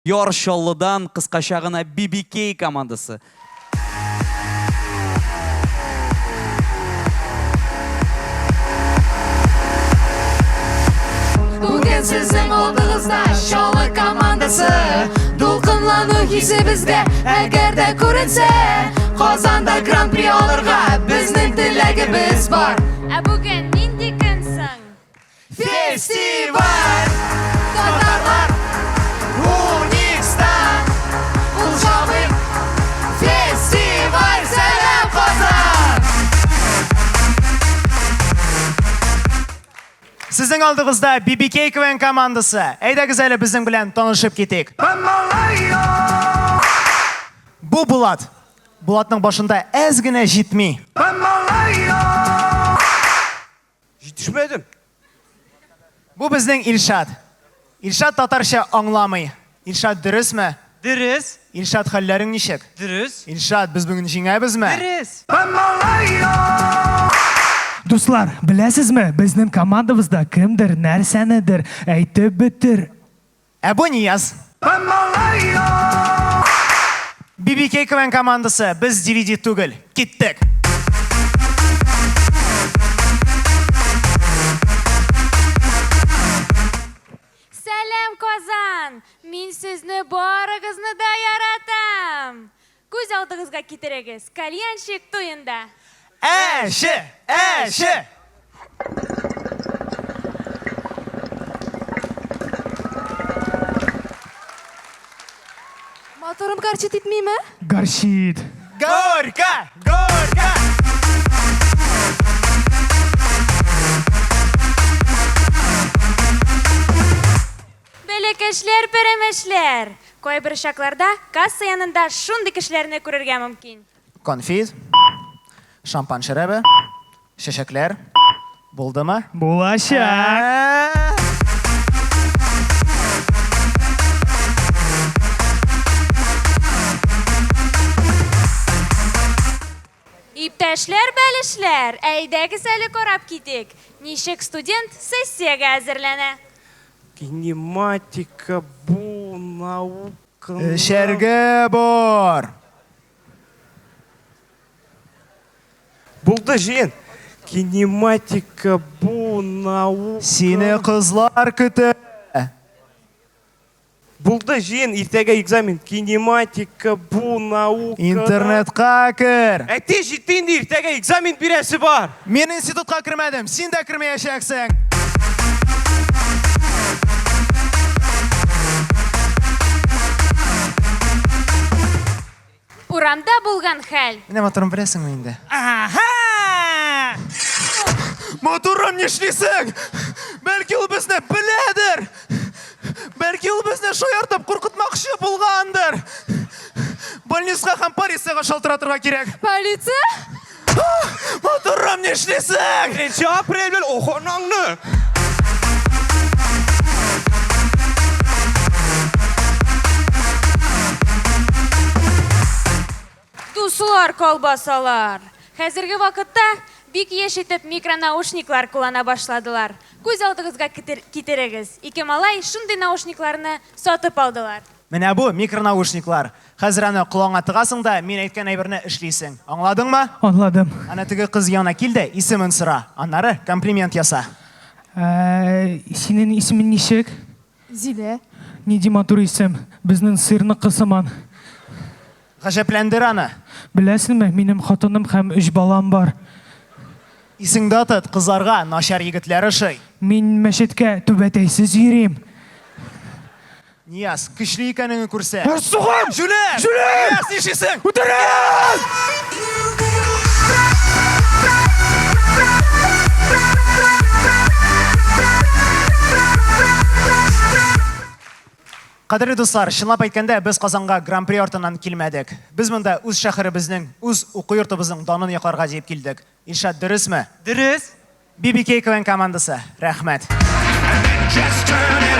Яр Чаллыдан кыскача гына BBK командасы. Бүген сезнең алдыгызда Чаллы командасы. Дулкынлану хисе бездә, әгәр дә күренсә, Казанда гран-при алырга безнең теләгебез бар. Ә бүген нинди көн соң? Фестиваль! Татарлар! Уникста! Ул шаулый! Фестиваль! Сәлам, Казан! Сезнең алдыгызда BBK КВН командасы. Әйдәгез әле безнең белән танышып китик. Бу Булат. Булатның башында әз генә җитми. Җитешмәдем. Бу безнең Илшат. Илшат татарча аңламый. Илшат, дөресме? Дөрес. Илшат, хәлләрең ничек? Дөрес. Илшат, без бүген җиңәбезме? Дөрес. Дуслар, беләсезме, безнең командабызда кемдер нәрсәнедер әйтеп бетер. Ә бу Нияз. BBK КВН командасы, без DVD түгел. Киттек! Сәлам, Казан! Мин сезне барыгызны да яратам! Күз алдыгызга китерегез, кальянщик туенда. Әче! Әче! Моторым горчит итмиме? Горчит. Горько! Горько! Бәләкәчләр, пәрәмәчләр! Кайбер чакларда касса янында шундый кешеләрне күрергә мөмкин. Конфет, шампан шәрабе, чәчәкләр. Булдымы? Булачак. Иптәшләр, бәлешләр, әйдәгез әле карап китик, ничек студент сессиягә әзерләнә. Кинематика бу наука. Эчәргә бар. Булды, җыен. Кинематика бу наука. Сине кызлар көтә. Булды, җыен, иртәгә экзамен. Кинематика бу наука. Интернетка кер. Әти, җитте инде, иртәгә экзамен бирәсе бар. Мин институтка кермәдем, син дә кермәячәксең. Урамда булган хәл. Менә матурым беләсеңме инде? Ага! Матурым, нишлисең? Бәлки ул безне беләдер. Бәлки ул безне шаяртып куркытмакчы булгандыр. Больницага һәм полициягә шалтыратырга кирәк. Полиция? Матурым, нишлисең? Беренче апрель бел охонаңны. Дуслар, колбасалар! Хәзерге вакытта бик еш итеп микронаушниклар куллана башладылар. Күз алдыгызга китерегез, ике малай шундый наушникларны сатып алдылар. Менә бу микронаушниклар. Хәзер аны колагыңа тыгасың да, мин әйткән әйберне эшлисең. Аңладыңмы? Аңладым. Әнә теге кыз янына кил дә, исемен сора. Аннары комплимент яса. Ә, синең исемең ничек? Зилә. Нинди матур исем. Безнең сыйрныкы сыман. Гаҗәпләндер аны. Беләсеңме, минем хатыным һәм өч балам бар. Исеңдә тот, кызларга начар егетләр ошый. Мин мәчеткә түбәтәйсез йөрим. Нияз, көчле икәнеңне күрсә. Сугам! Җүләр! Җүләр! Нияз, нишлисең? Үтерәм! Кадерле дуслар, чынлап әйткәндә, без Казанга Гран-при артыннан килмәдек. Без монда үз шәһәребезнең, үз уку йортыбызның данын якларга диеп килдек. Илшат, дөресме? Дөрес. BBK КВН командасы, рәхмәт. Just turn.